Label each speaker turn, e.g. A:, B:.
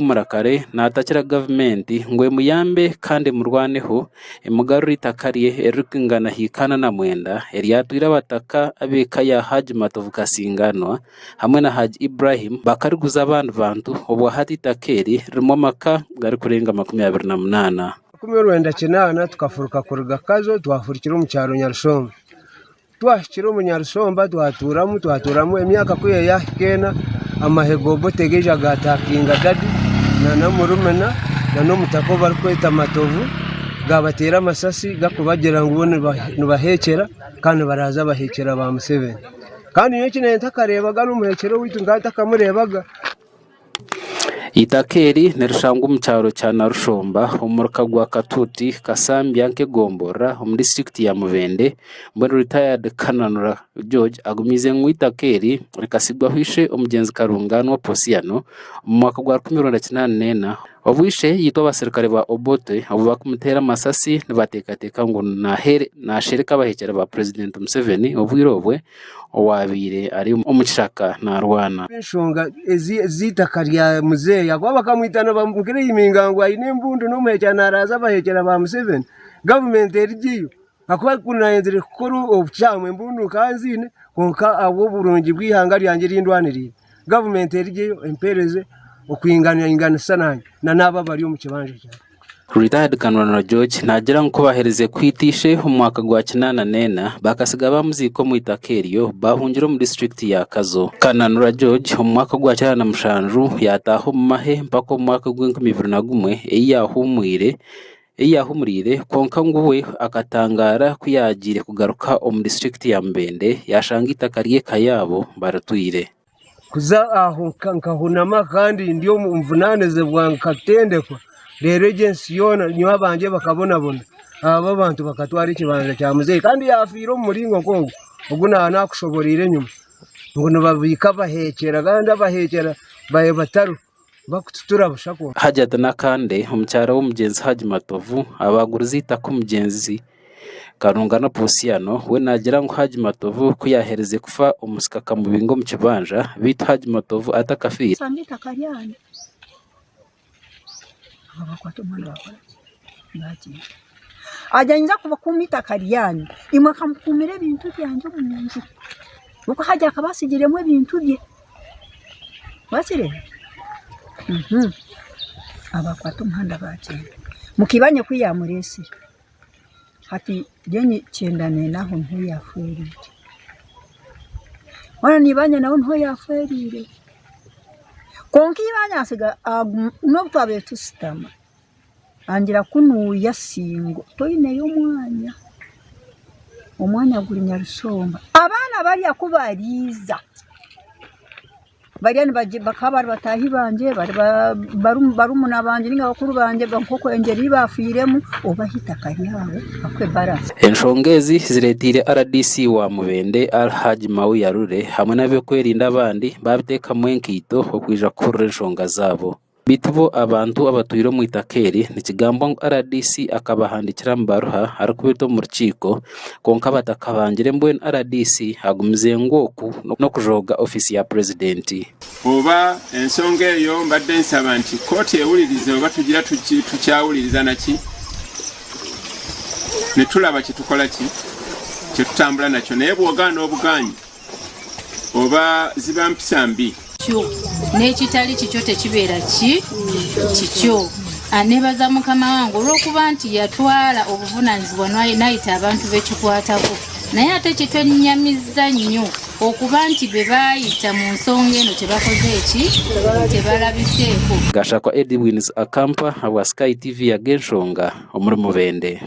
A: kuhuumura kare naatakira gavumenti ngu emuyambe kandi emurwaneho emugarure eitaka rye eririkwingana hiika 49 eryatwire abataka ab'eka ya Hajji Matovu Kasinganwa hamwe na Hajji Ibrahim bakariguza abandi bantu obwahati eitaka eri ririmu amaka garikurenga 28.
B: 1980 tukafuruka kuruga Kazo twafurukira omu kyaro Nyarushomba. Twahikire omu Nyarushomba twatuuramu twatuuramu emyaka ku yaahika ena amahe g'Obote gaija gaatakinga dadi na murumuna na omutaka ou barikweta Matovu gaabateera amasasi garikubagira ngu bo nibaheekyera kandi nibaraaza abaheekyera ba Museveni. Kandi nyowe eki naabaire ntakareebaga n'omuheekyera owaitu nkaba ntakamureebaga.
A: Eitaka eri nirishangwa omu kyaro kya Narushomba omu muruka gwa Katuuti Kasambya nk'egomborora omu disiturikiti ya Mubende. Mbwenu retired Kananura George agumiize ngu eitaka eri rikatsigwaho ishe omugyenzi Karunganwa Posiano omu mwaka gwa 1984 obu ishe yaitwa abaserukare ba Obote obu barikumuteera amasasi nibateekateeka ngu nashereka abahekyera ba Purezidenti Museveni obwire obwe. owaabaire ari omu kishaka naarwana.
B: Enshonga z'eitaka rya muzeeyi ahakuba bakamwita nibamukireyiminga ngu aine embundu n'omuhekyera naraaza abahekyera ba Museveni, gavumenti erugyeyo ahakuba ku nayenzire kukora obukyamu embundu nkaba nziine kwonka ahabw'oburungi bw'eihanga ryangye eri ndwaniriire, gavumenti erugyeyo empeereze okwingainganisa nanye na n'abo abari omu kibanja kyangye.
A: Retired Kanwanura George naagira ngu ku baaherize kwita ishe omu mwaka gwa 84, bakatsiga baamuziika omu itaka eryo baahungira omu disiturikiti ya Kazo. Kananura George omu mwaka gwa 97 yaataaha omu mahe mpaka omu mwaka gw'enkumi ibiri na gumwe ei yaahuumwire ei yaahumuriire kwonka ngu we akatangaara ku yaagiire kugaruka omu disiturikiti ya Mubende yaashanga eitaka ry'eka yaabo baritwire.
B: Kuza aho nkahunama kandi ndi omu buvunaanizibwa nkatendekwa, reero egyo ensi yoona nyowe abangye bakabonabona, abo abantu bakatwara ekibanja kya muzeeyi kandi yaafiire omu muringo nk'ogwo ogu naaba naakushoboreire enyima ngu nibabiika abaheekyera kandi abaheekyera baaba batariho bakututura busha kwonka.
A: Hajjat Nakande, omukyara w'omugyenzi Hajji Matovu, abaagurize eitaka omugyenzi Karungano Posiano, we naagira ngu Hajji Matovu ku yaaherize kufa omusika akamubinga omu kibanja beitu Hajji Matovu atakafiire.
C: Sanga eitaka ryanyu. Abo bakwata omwana bakora ki? Bagyenda. Agira ninza kubakuuma eitaka ryanyu, imwe kamukuumire ebintu byangye omu nju. Nikwo hajya akaba atsigiremu ebintu bye. Wakireeba? Abakwata omuhanda bagyenda. Mukiibanye ku yaamureetsire, hati mbwenu kyenda neena aho niho yaafeereire. Hoona na ibanye nawe niho yaafeereire. Kwonka ibanye atsiga n'obu twabaire tushutama, angira kunuuya singo toineyo omwanya, omwanya guri Nyarushomba. Abaana bariya ku bariiza. Bariya bakaba bari bataahi bangye bari barumuna bangye nainga bakuru bangye nk'oku engyeri ei baafiiremu obahe eitaka ryabo bakuhe baransi.
A: Enshonga ezi zireeteire rdc wa Mubende, Al Hajj Mauya Lule hamwe n'ab'okwerinda abandi baabiteekamu enkaito okwija kuhurira enshonga zaabo. Beitu bo abantu abatwire omu itaka eri nikigambwa ngu rdc akabahandiikira amabaruha arikubeeta omu rukiiko kwonka batakabangire mbwenu rdc agumize ngu oku n'okujooga ofiisi ya Purezidenti.
D: Oba ensonga eyo mbadde nsaba nti kkooti ewulirize oba tugira tukyawuliriza naki ne tulaba kye tukola ki kye tutambula nakyo naye bw'ogaana obugaanyi oba ziba mpisa mbi.
E: Kyo n'ekitali kikyo tekibeera ki kikyo. Aneebaza mukama wange olw'okuba nti yatwala obuvunaanyizibwa n'ayita abantu b'ekikwatako naye ate kitwennyamizza nnyo okuba nti be baayita mu nsonga eno tebakoze eki tebalabiseeko.
A: Gashakwa Edwins Akampa habwa Sky TV Ag'enshonga omuri Mubende.